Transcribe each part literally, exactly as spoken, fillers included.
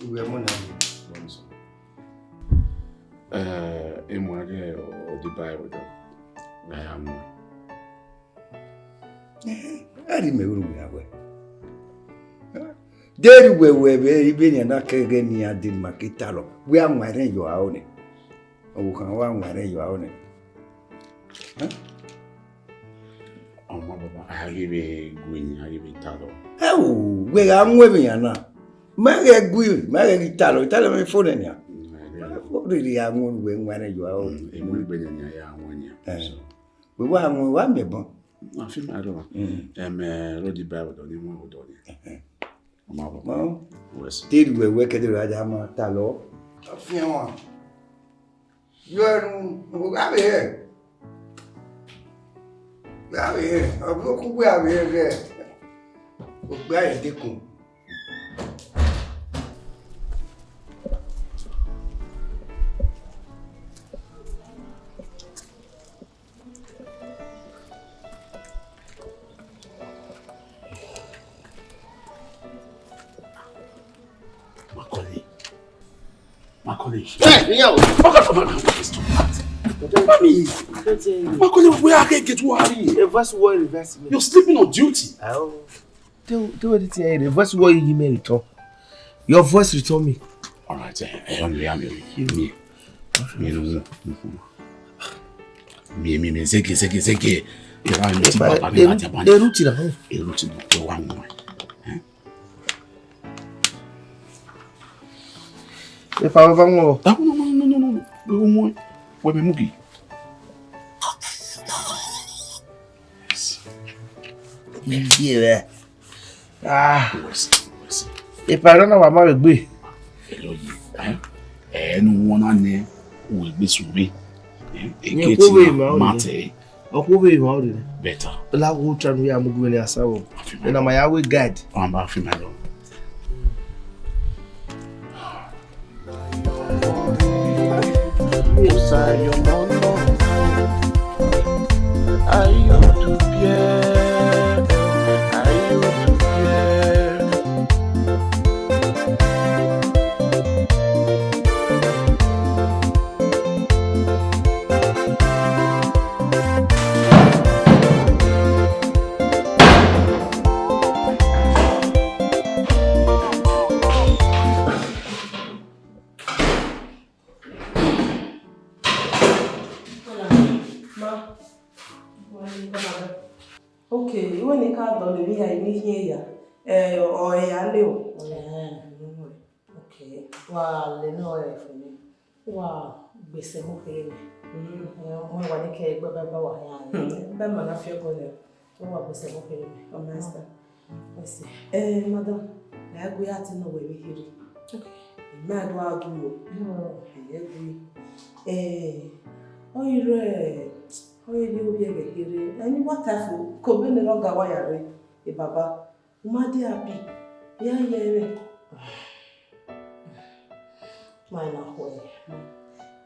Uwẹ mọ na. Eh, emu a ghe ọ di ba ẹvbo dọ. Na ya mu. Eh, a di mẹ ru wẹ awẹ. De ru wẹ wẹ vbe ibe nian na kẹghẹ ne iran de ma ke talọ. Wẹ a wan rẹn yọ aro nẹ. Ọvbokhan wa wan rẹn yọ aro nẹ. Eh? Ọmọ baba, a ghi vbe gu iyan, a ghi vbe talọ. Ẹ o, wẹ gha mu emwi iran na. Ma ghẹ gu, ma ghẹ ghi talọ, italọ mwẹ fo nẹ nian. Riri a wan wẹ wan rẹn yọ aro. Emu egbe nẹ nian ya wan nian. Eh. Wẹ wa wan, wa miẹn bọ. A fi ma rọ. Mm. Ẹmẹ rodi ba ẹvbo dọ ni wan ẹvbo dọ ni. Ọmọ baba. Wẹ sẹ. Te ru wẹ wẹ kẹdẹ ra da ma talọ. A fi wan. Yọ ẹnu, ọ gha vbe hẹ. Gha vbe hẹ, ọ gbe okun gbe a vbe hẹ ghẹ. Okpia ye dekun. Macaulay. Macaulay. Hey, yo. Macaulay, Macaulay, Macaulay, stop that. Mami. Macaulay, where are they get worry? Reverse wall, reverse me. You're sleeping on duty. Oh. Tell, tell me the thing, eh, reverse wall, you may return. Your voice return me. All right, eh, eh, only I'm here. Me. Me, no. Me, me, me, zege, zege, zege. Era, no, ti baba, me, eru, la, jabani. Eru ti la, eh. Eru ti la, eh, wa mo. Eh? Epa baba wọn. Ah, no, no, no, no, no, no. Wẹ mu, wẹ mu gi. Yes. Iye rẹ. Ah. Wẹ sẹ, wẹ sẹ. Epa rẹ na wa ma vbe gbe. Ẹ lọ yi, eh? Ẹ nu wọn na nẹ, uwẹ gbe sùn vbe. Eh, eke ti ma tẹ. Ọkpọ vbe emwa ọrre. Better. La wo try ne u ya mu gu vbene a sa vbọ. Ena ma ya wẹ guide. Ọmọ baba, fi ma lọ. Ma. Okay, iwẹ ne I ka dọlọ emwi hia, I ni khian ya. Eh, ọ ya le o. Ẹhẹn. Okay. Wa le nọ rẹ fo ni. Wa gbese mu kere mẹ. Mm. Eh, ọ wa ni ke gbe ba ba wa ya. Mm. Ba ma na fi ọkọ nẹ. Ọ wa gbese mu kere mẹ. Ọ nice ta. Yes. Eh, madam, la gu ya ti nọ wẹ vbe kherhe. Okay. I ma do a gu o. Mm. Ẹ gu. Eh, ọ i re Wẹ ye ovbi ẹghẹ kherhe, ẹmwẹ wa ta fo, ke obọ ne ọ ga wa ya rre, e baba, u ma de happy, ya ye ẹmwẹ. Ma na khuẹ,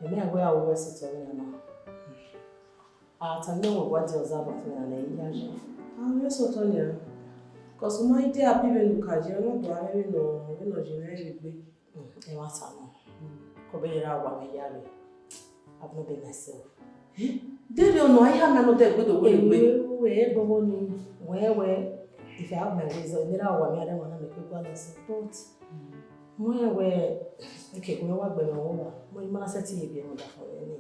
ẹmwẹ a wẹ a wẹ sotọ vbe na. A ta nọ wẹ wa de observant vbe na ne I ya ye. A wẹ sotọ nia, cause u ma i de happy vbene u ka ye, ọ na do aro vbene ọ, vbene ọ ye mwẹ rre egbe. Mm, ẹmwata nọ. Ke obọ ne ọ ra wa mwẹ ya rre, I've not been myself. Eh? Deghẹ ọnọ, a i ha mẹ nọ dẹ egbe do wẹ egbe. Wẹ, wẹ, bọbọ ni, wẹ, wẹ, if I have my reason, ne I ra wa mwẹ ya rre, wa na mẹ ke gua na sẹ. But, wẹ, wẹ, okay, kò mẹ wa gbẹ mwẹ ọmwa, mo ma na sẹtin ye biẹ mwẹ ọdafẹn mwẹ nẹ.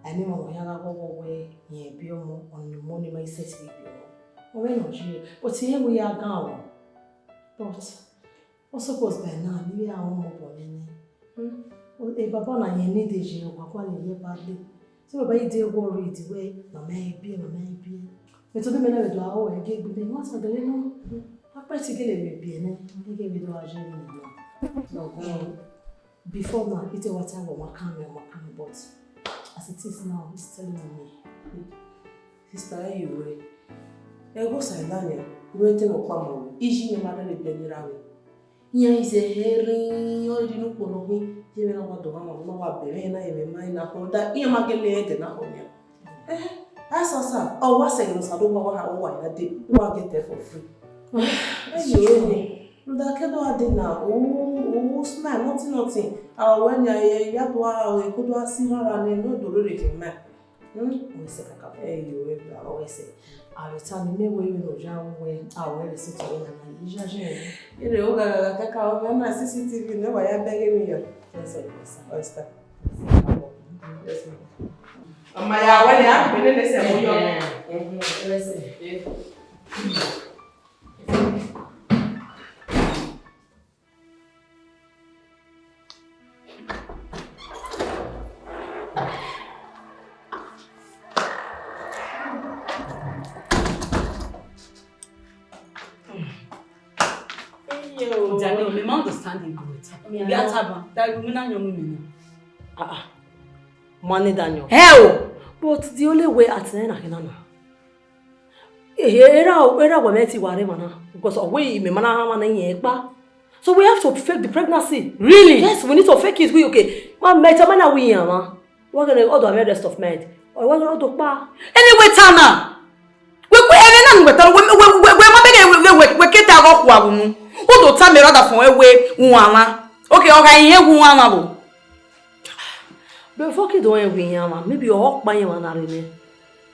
Eh, I mean, ọmọ hia gha ghọghọ wẹ, irẹn biẹ ọmọ, ọni ọmọ ni ma i sẹtin ye biẹ ọmọ. Ọ mwẹ nọ ye, but irẹn wẹ ya gan o. But, ọ suppose by now, ne I vbe a wọn mobọ nene. Hmm. O, e baba na yẹn need ye, wa gualọ ye badly. So baba i dey worried wẹ, mama i biẹ, mama i biẹ. But obọ mwẹ na vbe do aro ẹre gie egbe mwẹ, wa sa gele nọ. A kpẹ ti gele vbe biẹ nẹ, I gele vbe do a ye nọ. No, no. Before now, I te wa tell you, ma kan me, ma kan me, but as it is now, it's telling on me. Sister, ẹ ye wẹ. Ẹghẹ Osa i la nia, wẹ te mwẹ ọkpa ma wẹ, iye mwẹ ma rẹrẹ bẹghe ne I ra mwẹ. Iran i zẹ hẹ rhinrin, ọ rhirhi ne ukpo nọ khin, ye mwẹ na wa dọgha ma, ma wa bẹghe na, ye mwẹ ma na khin, da iran ma gele rẹn ẹdẹ na họ nia. Eh, asasa, ọ wa sẹ ẹghẹ ne Osanobua wa ha, wa ya dee, wa get there for free. Ẹ ye wẹ ni, rhunmwuda ke do gha dee na, o, o smile, nothing, nothing. A wẹ nia, ya do gha, ko do gha si rara nẹ, ne ọ do rere khin ma. Hmm? Wẹ sẹ kakabọ. Ẹ ye wẹ, bra. Ọ wẹ sẹ. A vbe tama mẹ wẹ, vbene ọ ya wẹ, a wẹ vbe sotọ vbe na, I ya ye. Ire o gha gha kakabọ, ọ na C C T V ne wa ya bẹghe emwi ya. Yes, sir. Yes, sir. Yes, sir. Ọ ma ya wẹ ne a gbe nene sẹ mu yọ. Yes, sir. Daniel, me ma understand him good. Yeah. Ya taba, that you mean I know me. Ah, ah. Money, Daniel. Hell! But the only way at the end, I can. Eh, eh, era, era wa mẹ ti wa rre emwa na, because ọ wẹ imẹ ma na rhan emwa na iyen kpa. So we have to fake the pregnancy. Really? Yes, we need to fake it. We, okay. Ma mẹ tama na wẹ iran mwa. Wa gele ọdọ mwẹ rest of mind. Ọ wa gele ọdọ kpa. Anyway, Tana. Wẹ, wẹ, ẹmwẹ na ne uwẹ ta, wẹ, wẹ, wẹ, wẹ ma bẹghe wẹ, wẹ, wẹ, wẹ ke ta ghe ọkhua vbe unu. U do tama erha ọdafẹn wẹ, wẹ uwanmwa. Okay, ọ gha iyen wẹ uwanmwa vbo? Before kid ọ rẹn wẹ iran mwa, maybe ọ kpa iran mwa na rre nẹ.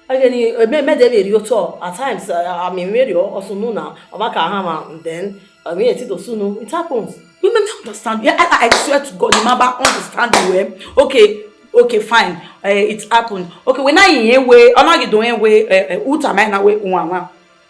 Ẹghẹ ni, eh, mẹ, mẹ dẹ vbe rhie otọ, at times, uh, I mean, vbe rhie ọ sunu na, ọ ma ka hama, then, I mean, it do sunu, it happens. Women don't understand. Yeah, I, I, I swear to God, you never understand well. Okay, okay, fine. Uh, it happened. Okay, when I hear way, I'm not doing way, uh, uh, uta my na way, uwa, uwa.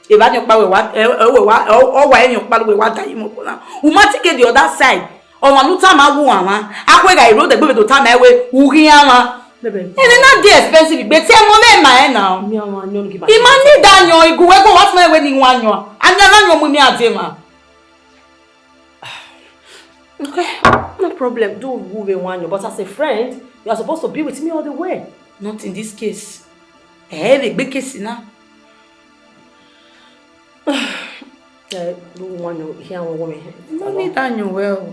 Evba ni ọkpa wẹ wa, ẹ, ẹ, wẹ wa, ọ, ọ wa emwi ọkpa wẹ wa da ye mobọ na. U ma take the other side. Ọmwa ne u tama wu uwa mwa. Akhuẹ gha iro dẹgbe vbe do tama ẹwe, u ghi iran mwa. Bebe. Ẹnẹ na dey expensive, gbe te ẹmwẹ mwẹ ma ẹn na. Mi a wa yọn ghi ba. I ma need ayọn, igu wẹ go, what my way ni wa yọn. Ani ana yọn mu mi ade ma. Okay, no problem. Do who we want you, but as a friend, you are supposed to be with me all the way. Not in this case. Eh, the big case now. Eh, do want you here, woman. No need that you well.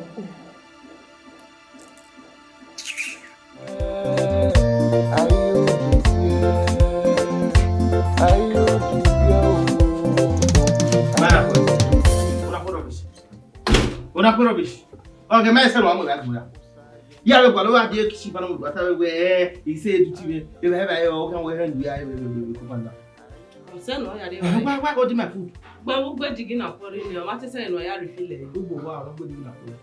Una put rubbish. Okay, ma ese wa mo la gura. Ya we gba lo wa die kisi ba no gba ta we, eh, ise du ti we. E ba, e ba, e o kan we ran ya e we, we, we, we, ko ba na. Ise no ya de. Why, why holding my food? Gbe, gbe digi na pori ni, o ma te se no ya refill e. Ugbo wa, gbe digi na pori.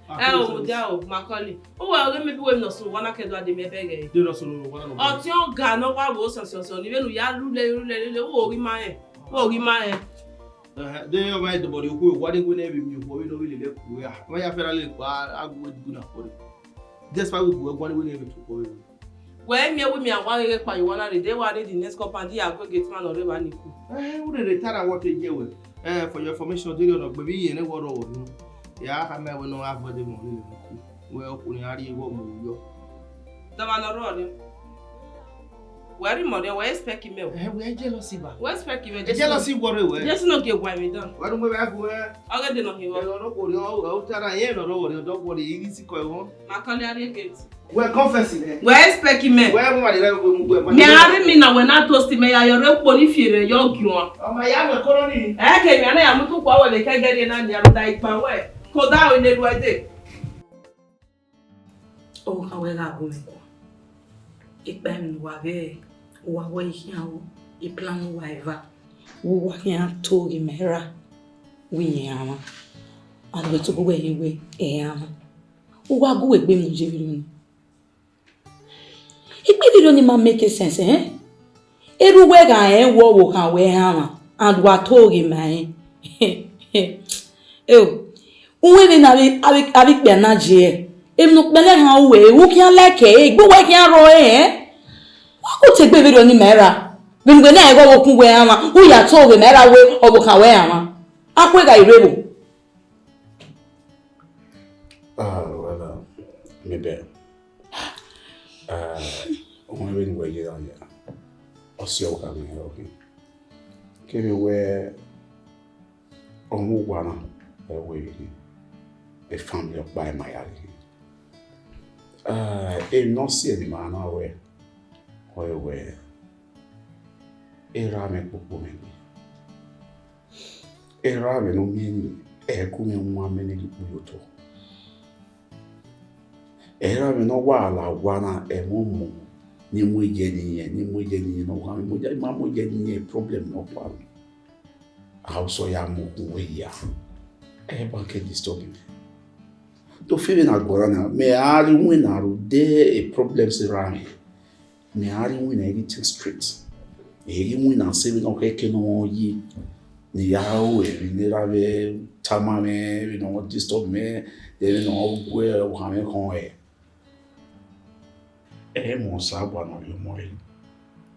Ẹ o, dia o, Macaulay. O wa, oge maybe we no so wa na ke do ade me bẹghe. De no so wa na no. Ọtiọnga nọ wa wo sọnsọnsọn, ni vbene u ya lule, lule, lule, u ghi ma rẹn. U ghi ma rẹn. Eh, de ọmwa ẹdọbọ rhie okhuo, wa de wẹ ne vbe miẹn okhuo vbene ọ vbe lele ẹre ku ya. Ọmwa ya fẹrẹ lele kpa, a gu ẹdẹ na kpọre. Despite we gu ẹre guan wẹ ne vbe tu okhuo vbe. Wẹ miẹn wẹ miẹn a wa ghe kpa ye owa na rre, de wa rre the next compound, ya gu gate man ọre evba ni ku. Eh, u rere ta na wọtẹ ye wẹ. Eh, for your information, de rhie ọnọ gbe vbe iye ne wọ rrọọ unu. Ya khama wẹ ne ọ gha avoid emwi ọnii ku. Wẹ okhuo ni a rhie vbe ọmọ yọ. Dọmwa ne ọ rrọọ rre. Wẹ rhie imẹ ọrriọ, wẹ expect imẹ o. Eh, wẹ jealousy ba. Wẹ expect imẹ, Jesu. Jealousy worry wẹ. Jesu no gie wa emwi dan. Wẹ nu mẹ vbe gu wẹ. Ọghe de nọ khin vbọ? Ẹrọ no kori ọ, ọ tara yẹn nọ ro worry, ọ dọ worry ighi sikọ ẹvọn. Ma kọle a rrie gate. Wẹ confess nẹ. Wẹ expect imẹ. Wẹ mu ma de rẹ mu wẹ ma. Mẹ a rhie imẹ na wẹ na toast mẹ ya yọ rre ukpo ni fierre yọ giọan. Ọ ma ya wẹ kọrọ ni. Ẹ ke mẹ a na ya mu tu kua wẹ vbe kẹgẹrriẹ na nia rhunmwuda ikpan wẹ. Koda o ne ruẹ dee. Ọvbokhan wẹ gha gu mwẹ kua. Ekpa emwi ne uwa ghẹ, uwa wẹ i khian ru, e plan uwa eva. Vbe uwa khian to ghe mẹ ra, wẹ irẹn rhan mwa. And wẹ tobọ wẹ ye wẹ ẹ rhan mwa. Uwa gu egbe mu ye vberriọ ni. Egbe vberriọ ni ma make sense, eh? Erha uwẹ gha rẹn wẹ ọvbokhan wẹ rhan mwa, and wa to ghe ma rẹn. Eo, uwẹ vbene avbe, avbe, avbe ikpia na ye, emwi ne ukpẹlẹ rhan ruẹ, u khian like ẹre, egbe uwẹ khian rrọọ ẹre, eh? Wa gu te egbe vberriọ ni ma ra. Vbene uwẹ na rẹn wẹ ọvbokhan wẹ rhan mwa, u ya to ghe ma ra wẹ ọvbokhan wẹ rhan mwa. Akhuẹ gha i rre vbo? Ah, well, uh, maybe. Ah, ọmọ vbene uwẹ ye ra ya, ọ si ọvbokhan mwẹ rọ khin. Kevbe wẹ ọmọ uwa na, ẹ wẹ vbe khin, e family ọkpa ma ya ghi khin. Ah, emwi ne ọ si ẹre ne ima na wẹ, ọ wẹ, erha mwẹ kpokpo mwẹ gbe. Erha mwẹ ne ọ miẹn ni, ẹ gu mwẹ wan amẹ ne ghi kpu ye otọ. Erha mwẹ ne ọ wa la owa na, ẹmwẹ ọmọ ni mu ye ne irẹn, ni mu ye ne irẹn ne ọ gha, ma mu ye ne irẹn problem nọkpa. A sọ ya mu okhuo ya. Ẹ ba ke disturb me. To fevbe na guọna na, mẹ a rhie iwinna rhunmwuda e problems erha mwẹ. Mẹ a rhie iwinna everything straight. Ẹ i rhie iwinna sẹ vbene ọ khẹke ne ọ ye, ne I ya ru emwi ne erha mwẹ tama mwẹ, vbene ọ disturb mwẹ, vbene ọ gu ohan mwẹ khọn ẹe. Ẹ i mu Osanobua ne ọ rhie ọmọ rre,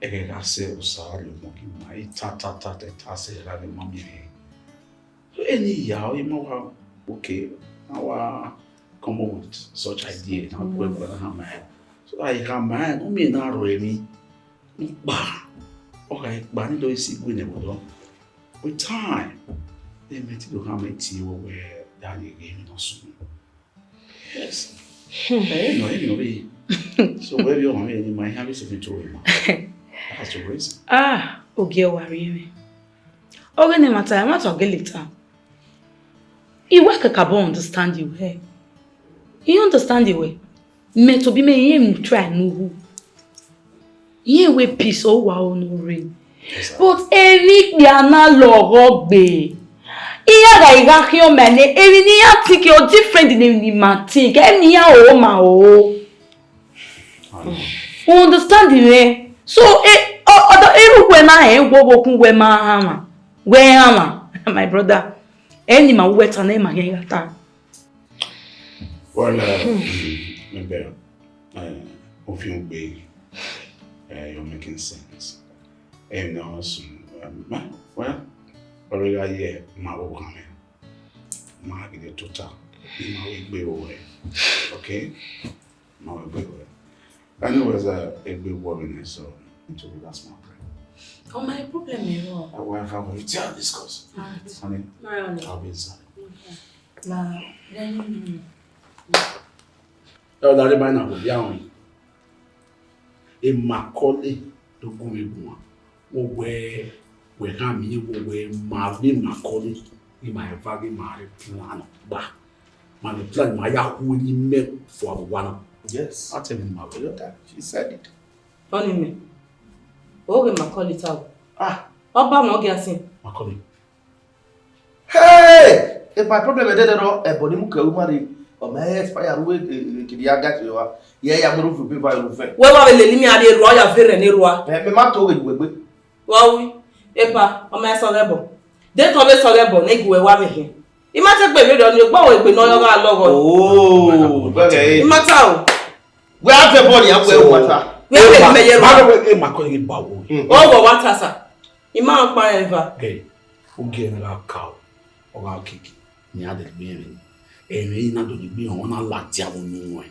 ẹghẹ gha sẹ Osa rhie ọmọ gie ima, I ta ta ta ta ta sẹ erha mwẹ ma miẹn mwẹ. So, eni ya, ọ i ma wa, okay, na wa come up with such idea, na gu ẹguae na hama ẹn. So that I hama ẹn, ọ miẹn na rhọ emwi ọkpa, ọ gha kpa ni do si gu nẹ vbe odọ. With time, then mẹ te do hama ẹn tie wẹ, wẹ, ya ye ghe emwi ne ọ sunu. Yes. Ẹ nọ, ẹ nọ vbe. So, wẹ vbe ọmwa vbe ni ma, iran vbe sẹ fi to ima. That's the reason. Ah, ogie wa rhie mwẹ. Ọghe ne ẹmwata, ẹmwata ọ gele ta. I wa kakabọ understand you, eh? I understand you, eh? Mẹ tobọ imẹ, I mu try ne u ru. Irẹn wẹ peace, ọ wa ọ ne ọ rre. Yes, sir. But emwi ikpia na lọghọ gbe. Iran gha, I gha khian ma nẹ, emwi ne iran think ọ different ne emwi ne ima think, emwi ne iran ho ma ho. I know. You understand me? So, eh, ọ, ọ, erha uwẹ na rẹn wẹ ọvbokhan wẹ ma rhan mwa, wẹ rhan mwa, my brother. Ẹ ne ima wẹ ta na, ima khian gha ta. Well, uh, maybe, uh, uh, of you be, uh, you're making sense. And also, um, well, already I hear my own. Ma gele tota, ima wẹ egbe vbe ruẹ. Okay? Ma wẹ egbe vbe ruẹ. Anyways, uh, egbe vbe ruẹ, so, into the last month. Oh, my problem is wrong. Uh, whatever we tell discuss. Alright. Honey, my honey. I'll be inside. Okay. Now, then you know. Ẹ ọ dare ba na ko bia wọn. Emakọle do gu mwẹ guan. Wẹ wẹ, wẹ gha miẹn wẹ wẹ ma vbe emakọle, ima eva ghe ma rre plan gba. Ma vbe plan ma ya khu ni mẹ fua vbe owa na. Yes. A tell me ma vbe. She said it. Ọni mẹ. O ghe Macaulay ta o. Ah. Ọba mẹ ọ gia sin. Macaulay. Hey! If my problem is there, no, ẹbọ ni mu kẹ u ma rre, ọ ma expire ru, eh, eh, kidi ya gati wa. Ye ya mu ru vbe ba ru fe. Wẹ wa vbe lele imi a rrie erua, ọ ya vbe rẹn ne erua. Eh, me ma to ghe ju egbe. Wa wi, epa, ọ ma sọ ghẹ bọ. De tọn vbe sọ ghẹ bọ, ne gu wẹ wa vbe hin. I ma te gbe vbe rọ ni, ogba wẹ egbe ne ọ yọ gha lọghọ. Oh, bẹghe. I ma ta o. Wẹ a vẹ bọ ni, a wẹ o ma ta. Wẹ a vẹ mẹ ye erua. Ma wẹ e ma kọ ye ba wo. Mm. Ọ wọ wa ta sa. I ma kpa eva. Hey, u gie ne gha ka o, ọ gha kiki, ne a dẹ gbe ẹmwẹ. Ẹmwẹ i na do gbe họn, na ladian vbe unu ruẹn.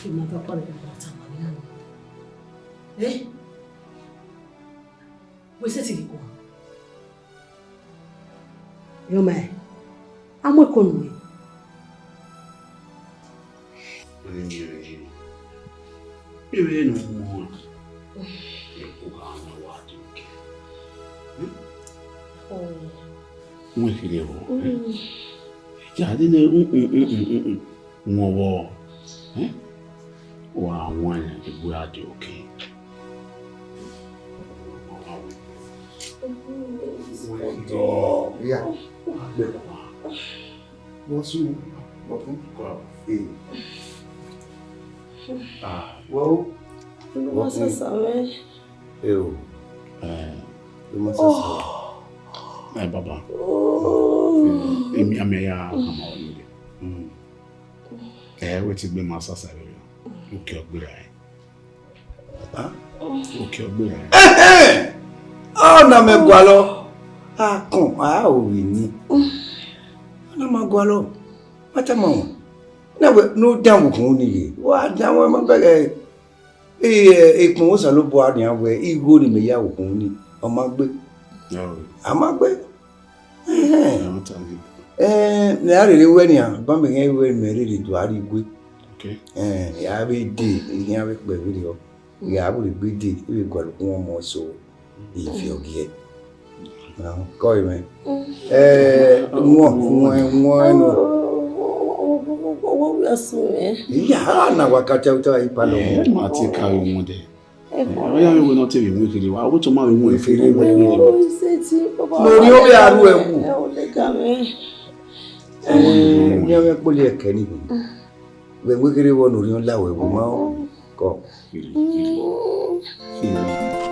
Ke ima da kpare ne a tama mwẹ iran. Eh? Wẹ sẹtin ghi guan. Yọ ma, a mu ẹko nuẹn. Ọni miẹn vbe, miẹn vbe ne u mu ọna, ẹko gha na wa dee oke. Wẹ kherhe vbọ? Ja, dene, mm, mm, mm, mm, mm, mm. Wọn vbọ, eh? Wa wan egbe a dee oke. Wa wan egbe. Wa wan egbe. Wa wan egbe. Wọ́n sún, wọ́n kún. Kọ́. Ee. Ah, wọ́n ó. Wọ́n sàsà mẹ́. Ee o. Ee. Wọ́n sàsà. Ẹ, baba. Emi amẹ ya kama ọnide. Ẹ, wẹ ti gbe ma sàsà rẹ. Oke ọgbera ẹ. Oke ọgbera ẹ. Ọ na mẹ gualọ. A kọn, a ò rì ni. Ọ na ma gualọ. Ma tama wọn. Na wẹ, ne u dan vbe ukhunmwu ni ye. Wa dan wẹ ma bẹghe. Ee, ekpọnmwẹ Osanobua nian wẹ, igho ne imẹ ya vbe ukhunmwu ni, ọ ma gbe. A ma gbe. Ẹhẹn. Ẹ, mẹ a rherhe wẹ nian, ba mẹ khian wẹ mẹ rherhe do a rrie igue. Ẹ, ya vbe dee, I khian vbe kpẹ vberriọ. Ya vbe rhie egbe dee, I vbe gualọ ukpọn ọmọ eso, I viọ giẹ. Kọ mwẹ. Ẹ, wọn, wọn, wọn nọ. Owẹ wia sẹ mwẹ. Iya, a na wa ka ta uta ipalọ. Ẹ, ma te ka vbe wọn dẹ. Ọ ya vbe wẹ ne ọ te vbe mu ekherhe wa, wẹ te ọ ma vbe mu ekherhe wa. Ne orhiọn vbe a ru ẹwu. Ẹ, ne ọ vbe kpoli ẹkẹ ni. Vbe mu ekherhe vbọ ne orhiọn la wẹ ẹwu ma kọ.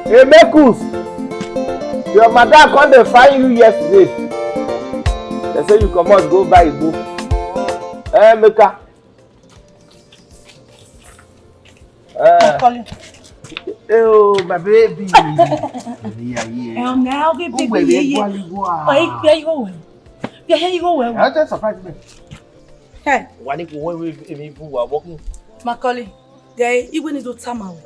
Hey, Marcus, your madam come dey find you yesterday. They say you comot go buy igbo. Eh, Emeka. Eh. Calling. Oh, my baby. Yeah, yeah. Um, now, okay, baby, yeah, yeah. Oh, yeah, yeah, yeah. I just surprise me. Hey. Wani ko won we emi bu wa wo kun. Macaulay, guy, I wẹ ne I do tama wẹ.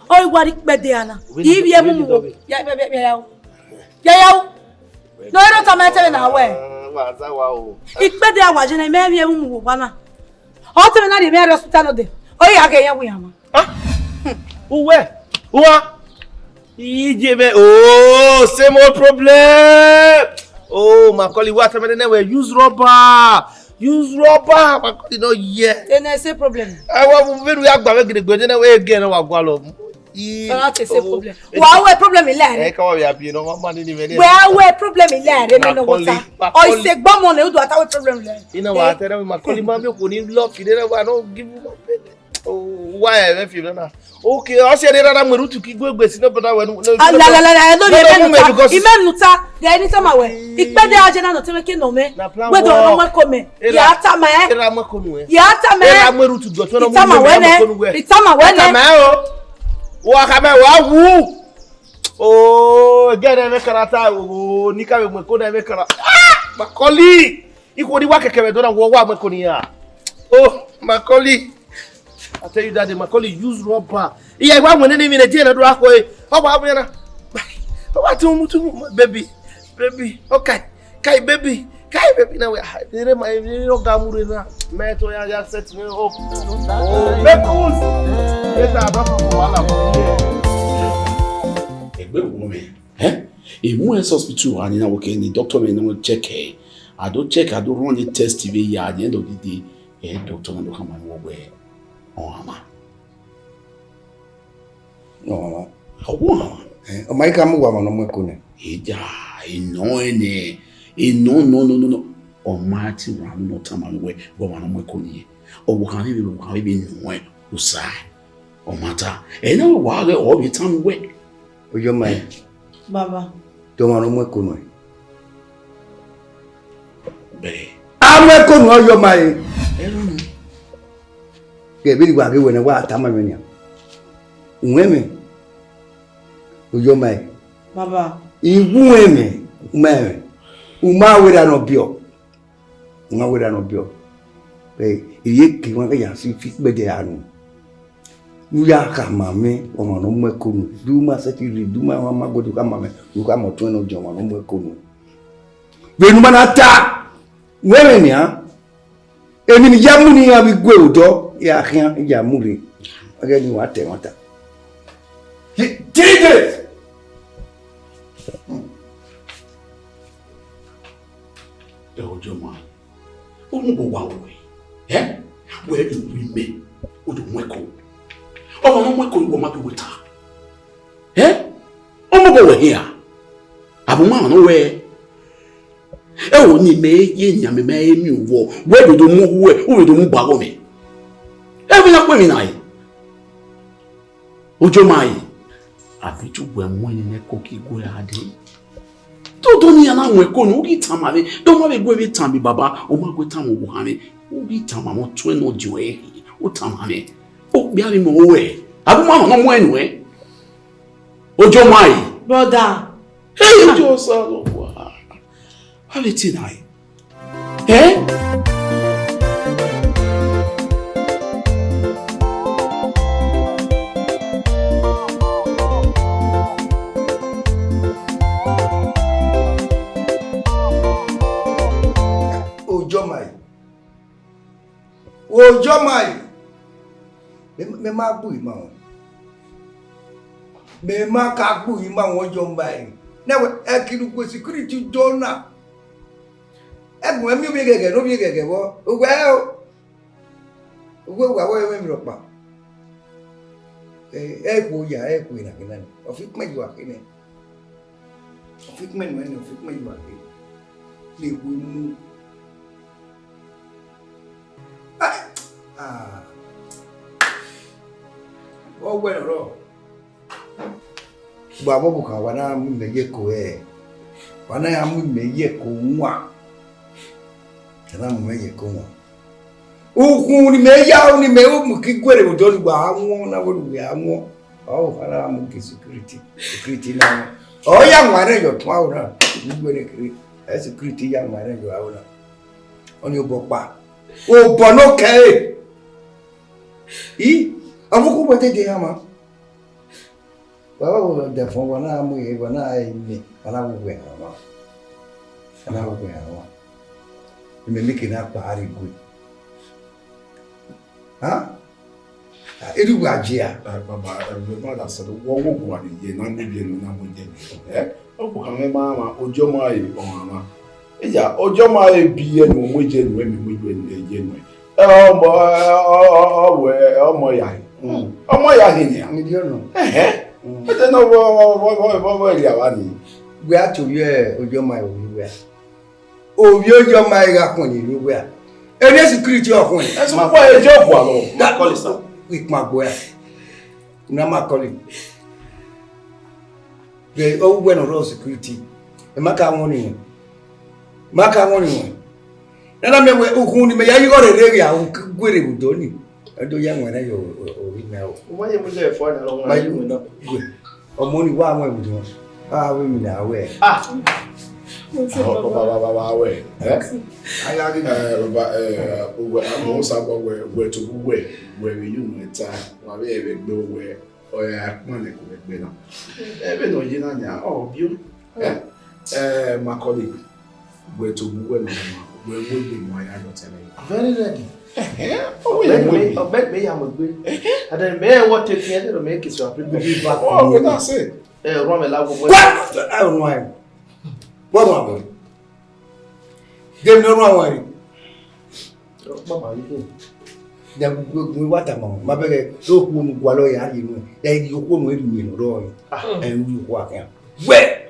Ọ i wa rhie ikpẹdẹ a na. I vbiẹ mu mu wo. Ya, ya, ya, ya o. Ya, ya o. No, I do tama ẹtẹrẹ na wẹ. Wa za wa o. Ikpẹdẹ a wa je na, I mẹ vbiẹ mu mu wo wa na. Ọ te mwẹ na rhie mwẹ rre hospital nọ dẹ. Ọ i gha ghe yan wu yan ma. Ah, uwẹ, uwa. Ije mẹ, oh, same old problem. Oh, Macaulay, wa tama nene wẹ use rubber. Use rubber, Macaulay no ye. Then I say problem. Ẹ wa bu vbe ru ya gba vbe gidigbe nene wẹ ege na wa gualọ. I, ọna te say problem. Wa wẹ problem ilẹ rẹ. Ẹ ka wa vbe abi no ma ni ni vbe ni. Wa wẹ problem ilẹ rẹ, me no water. Macaulay, Macaulay. Ọ i se gbọmọ ne u do ata wẹ problem ilẹ. Ina wa tẹrẹ mi Macaulay ma mi ko ni lucky de wa no give you my baby. Oh, why I left you na? Okay, ọ si ẹre rara mweru tu ki gbe gbe si no brother wẹ nu. Ala la la la, no, no, no, no, no, because I mean nuta, the anytime I wear. Ikpẹdẹ a je na nọ te mwẹ ke nọ mẹ. Wẹ do no mẹ ko mẹ. Ya tama ẹ. Era mẹ ko nu ẹ. Ya tama ẹ. Era mweru tu do to no. Itama wẹ nẹ. Itama wẹ nẹ. Tama ẹ o. Wa ka mẹ wa wu. Oh, get em karata. Oh, ni ka be mwe ko na me kara. Ah, Macaulay. Ikwo ni wa kẹkẹ vbe do na wọ wa mẹ ko ni ya. Oh, Macaulay. I tell you that day, Macaulay use rubber. Iya, wa wene ni mi ne je na do akho e. Ọ wa wena. Ọ wa tu mu tu mu, baby. Baby. Okay. Kai baby. Kai baby na we. Ah, ere ma, ere o ga mu re na. Me to ya, ya set me up. Oh, make us. Later, I don't know what I'm. Egbe wo me. Eh? E mu ẹse hospital a ni na wo ke ni doctor me no check e. A do check, a do run ni test vbe ya, at the end of the day, e doctor na do khama wẹ wẹ ọmwa. Ọmwa. Ọmwa. Eh, ọ ma i ka mu wa ma nọ mu ẹko nẹ. Eja, enọ ẹnẹ, enọ, no, no, no, no. Ọ ma ti wa nọ tama wẹ, wẹ wa nọ mu ẹko ni. Ọ wo kan vbe, wo kan vbe nọ ẹ, usa. Ọ ma ta. Ẹ na wa ghẹ ọ vbe tama wẹ. Oyoma ẹ. Baba. Te ọmwa ne ọ mu ẹko nuẹn. Bẹghe. A mu ẹko nuẹn, oyoma ẹ. Ẹ rọ nọ. Kẹ vbene wa ghe wẹ nẹ, wa tama mwẹ nian. Uwẹn mwẹ. Oyoma ẹ. Baba. I wu uwẹn mwẹ, u ma rẹn mwẹ. U ma werriẹ ne ọ biẹ. U ma werriẹ ne ọ biẹ. Ẹ, I ye ke wan ya si fi ikpẹdẹ ra nu. Ne u ya khama mwẹ ọmwa ne ọ mu ẹko nu, do u ma sẹtin rhie, do u ma, ma guẹdẹ khama mwẹ ne u khama ọtuẹn ne ọ diọn ọmwa ne ọ mu ẹko nu. Vbene u ma na ta, wẹ mwẹ nian, emwi ne I ya mu ne iran vbe igue odọ, I gha khian, I ya mu rre, ẹghẹ ne wa ta ẹmwata. Ye three days. Ẹ, Ojọma, u mu obọ wa wẹ, ẹ? Wẹ do ru imẹ, u do mu ẹko. Ọmwa ne ọ mu ẹko, wẹ ọ ma do wẹ ta. Ẹ? Ọ mu obọ wẹ hia. Abọ ma nọ wẹ. Ẹ, o ni mẹ ye yan mẹ, mẹ miẹn uwọ, wẹ do do mu uwẹ, u do do mu ba gho mẹ. Ẹ, vbe na khuẹmwi na re. Ojọma re, a vbe ju wẹ mu ẹn ne ẹko ke igue ra dee. Te odọ ne iran na mu ẹko nu, u ghi tama mwẹ, te ọ ma vbe gu ẹre vbe tama baba, ọ ma gu ẹre tama owa mwẹ, u ghi tama mwẹ ọtuẹn ne ọ diọn ẹre, u tama mwẹ. Okpia vbe mu ruẹ, abọ ma nọ mu ẹn nuẹn. Ojọma re. Brother. Hey, Ojo Osanobua. How you think I? Eh? Ojọma re. Ojọma re. Mẹ, mẹ ma gbu ima wọn. Mẹ ma ka gbu ima wọn Ojọma re. Nẹ wẹ, ẹki ne ugbẹn security do na. Ẹgbẹn miẹn ovbi eghẹghẹ, ne ovbi eghẹghẹ vbọ. Uwẹ o. Uwẹ wa wẹ emwi rhọkpa. Ẹ, ẹ khuo ya, ẹ khuo na khin na ni. Ọ fi ikpẹn ye uwa khin nẹ. Ọ fi ikpẹn nuẹn nẹ, ọ fi ikpẹn ye uwa khin. Ne khuo mu. Ai, ah. Ọ wẹ rọ. Gba vbọ bu khan, wa na mu imẹ ye ẹko ẹre, wa na ya mu imẹ ye ẹko wan, a na mu imẹ ye ẹko wan. Ukhunmwu ne imẹ ya ru ne imẹ ru mu ke guerre vbe odọ ni, wa a wọn na, wẹ ne uwẹ a wọn, ọ kha na mu ke security, security na wọn. Ọ ya wan rẹn ye ọtuẹn aro na, uwẹ ne kere, ẹ security ya wan rẹn ye aro na. Ọnii obọ ọkpa, obọ ne ọ kẹre. I, avbe ukhu wẹ te de iran ma. Wa wa wo dẹfọn, wa na mu ihe, wa na ime, wa na wo wẹ ha wa. Wa na wo wẹ ha wa. Imẹ mike na kpa a rre gue. Ha? Eri wa jia. Eh, baba, eh, we ma da sẹ, wọ wo gua ni ye na mu ye na mu ye. Eh? Ọ bu khama ma ma, Ojọma re ọmwa na. Iya, Ojọma re bi ye nu mu ye nu, emi mu ye nu, ye nu. Ẹ, ọmọ, ẹ, ọ, ọ, ọ, wẹ, ọmọ ya he. Mm. Ọmọ ya he nia. Mi di ọnọ. Ẹhẹ. Mm. Ẹdẹ ne ọ vọ, vọ, vọ, vọ, vọ, vọ, rhia vba ni. Wẹ a te ovbi Ojọma re ovbi wẹ a? Ovbi Ojọma re gha khuẹn ye ovbi wẹ a? Ene security ọ khuẹn. Ẹ sọ pé ẹ jẹ́ òkú àlọ́. Da-, Macaulay, sir. Ikpagbo ẹ. Una Macaulay. Vbe uwẹ ne ọ rrọọ security, ẹ ma ka wọn ni wọn. Ma ka wọn ni wọn. Nana mẹ wẹ, ukhunmwu ne imẹ ya ye igho rere ghi a, u ke guerre vbe odọ ni. Ẹ do ya wẹn nẹ ye ovbi mẹ o. U ma ye mu lẹ fua na, ọ Ma ma ye ye mu na. Gue. Ọmọ ni wa wẹn vbe odọ. A vbe mi na wẹ. Ah. Baba, baba, baba, wẹ. Eh? A ya ghi. Eh, baba, eh, wẹ, a mọ sa bọ wẹ, wẹ to bu wẹ, wẹ vbe yu wẹ ta, wa vbe ẹvẹgbe wẹ. Ọ ya kpan ne ẹko ẹgbẹ na. Ẹvbo ne ọ ye na nia, ọ bio. Eh, eh, Macaulay, wẹ to bu wẹ nọ ma, wẹ wegbe ma ya dọtẹ nẹ. Very ready. Ẹhẹn, ọ wẹ Ọgbẹni wegbe. Mẹ, ọgbẹni mẹ ya mu egbe. Ẹhẹn. And then mẹ wọ take care, then mẹ kiss your people. Ọ, wẹ na say. Eh, run me la wo. What? I don't know. What wrong? Dem no run away. Baba, you go. Ya gu gu wa ta ma, ma bẹghe, okhuo nu gualọ ya rhie nuẹn, ya rhie okhuo nu rhie nuẹn nọ rọọ. Ah. Ẹ rhie okhuo akhian. Wẹ!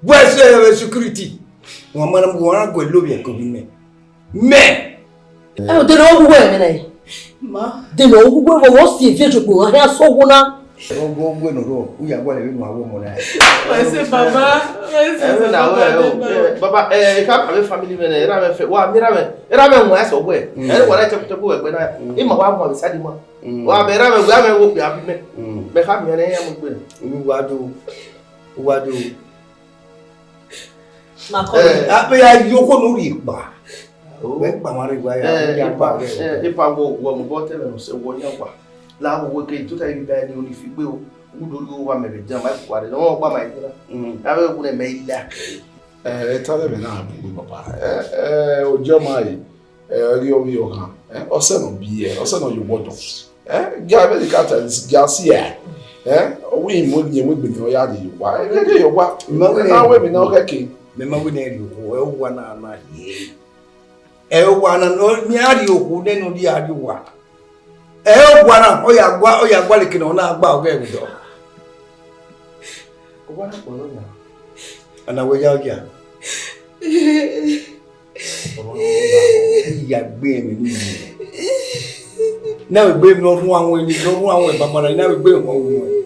Wẹ se security. Wọn ma na mu wọn gu lo vbe ẹko bi mẹ. Mẹ! Ẹ o, de ne ọ wu wẹ mẹ nẹ? Ma. De ne ọ wu wẹ, wọ si eviẹn jokpo, a hia sọ wo na. Ọgọ wẹ nọ rọ, u ya gualọ vbene a wẹ ọmọ na. Wẹ se baba, wẹ se Ẹ na baba, wẹ o. Baba. Eh, baba, eh, ka ka family mẹ nẹ, era mẹ fe, wa mi era mẹ, era mẹ wọn ẹsọ wẹ. Mm. Ẹ wọ ra tẹku tẹku wẹ gbẹ na. Mm. Ima wa mọ abisadi ma. Mm. Wa bẹ era mẹ, wa mẹ wo kpe abi mẹ. Mm. Mẹ ka mi ẹnẹ ya mu gbe. U wa do, u wa do. Macaulay. Eh, a pe ya yo ko no ri pa. Oh. Wẹ kpa ma rre wa ya, Eh, ya ipa, pa rre. Eh, ipa wo, wo mo bo te me no se wo nya wa. La wo weke tota yi ba ni oni fi gbe o. U do ri owa mẹ vbe dia ma ku are. No gba ma yi na. Mm. Ave ku ne mẹ ila. Eh, ta le me na bu gbe papa. Eh, eh, ojo ma yi. Eh, ri omi o kan. Eh, ọsẹ no bi e, ọsẹ no yo wodo. Eh, ga be ka ta ga si e. Eh, o wi mo ni mo gbe ni o ya di wa. Eh, ke yo wa. Ma we na we mi na o keke. Mẹ ma wẹ ne ẹ rhie okhuo, ẹ owa na na ye. Ẹ owa na, ne ọ, ne a rhie okhuo, nene ọ rhie a rhie owa. Ẹ owa na, ọ ya gua, ọ ya gua leke ne ọ na gba ọghe ẹvbo dọ. Owa na kpọlọ na. Ana wẹ ya ọgia. Iya gbe ẹmwẹ ni. Na wẹ gbe ẹmwẹ ọrhuan wẹ ni, ọrhuan wẹ baba na, na wẹ gbe ẹmwẹ ọrhuan.